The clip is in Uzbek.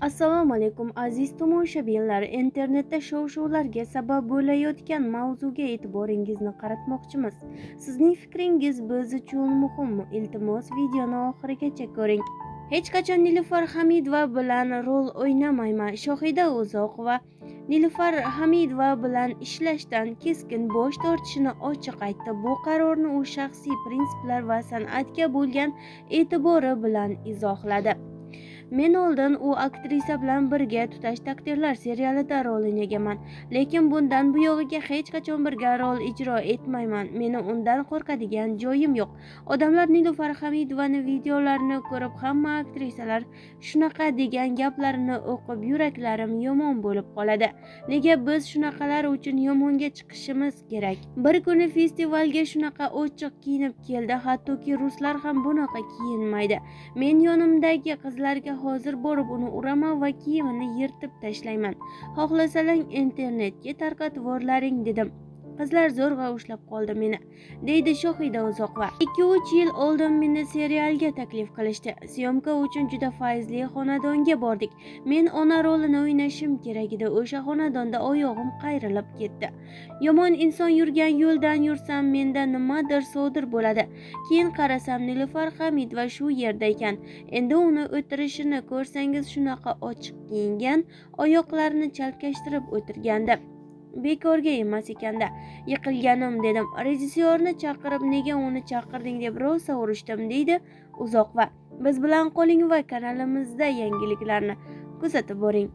Assalomu alaykum, aziz tomoshabinlar. Internetda shov-shuvlarga sabab bo'layotgan mavzuga e'tiboringizni qaratmoqchimiz. Sizning fikringiz biz uchun muhim. Iltimos, videoni oxirigacha ko'ring. Hech qachon Nilufar Hamidova bilan rol o'ynamayman. Shohida Uzoqova Nilufar Hamidova bilan ishlashdan keskin bosh tortishini ochiq aytdi. Bu qarorni u shaxsiy prinsiplar va san'atga bo'lgan e'tibori bilan izohladi. Men oldin u aktrisa bilan birga Tutash taqdirlar serialida rol o'ynaganman, lekin bundan buyog'iga hech qachon birga rol ijro etmayman. Meni undan qo'rqadigan joyim yo'q. Odamlar Nilufar Hamidovani videolarini ko'rib, hamma aktrisalar shunaqa degan gaplarini o'qib, yuraklarim yomon bo'lib qoladi. Nega biz shunaqalar uchun yomonga chiqishimiz kerak? Bir kuni festivalga shunaqa ochiq kiyinib keldi, hattoki ruslar ham bunaqa kiyinmaydi. Men yonimdagi qizlarga hozir borib uni uraman va kiyimini yirtib tashlayman. Xohlasalang internetga tarqatvorlaring dedim. Qizlar zo'rg'a ushlab qoldi meni, deydi Shohida Uzoqova. 2-3 yil oldin meni serialga taklif qilishdi. Syomka uchun juda fayzli xonadonga bordik. Men ona rolini o'ynashim kerak edi. O'sha xonadonda oyog'im qayrilib ketdi. Yomon inson yurgan yo'ldan yursam menda nimadir sodir bo'ladi. Keyin qarasam Nilufar Hamidova shu yerda ekan. Endi uni o'tirishini ko'rsangiz, shunaqa ochiq kiyingan, oyoqlarini chalkashtirib o'tirgandi. Bekorga emas ekanda yiqilganim dedim. Rejissyorni chaqirib, nega uni chaqirding deb rosa urishdim, deydi Uzoqova. Biz bilan qoling va kanalimizda yangiliklarni kuzatib boring.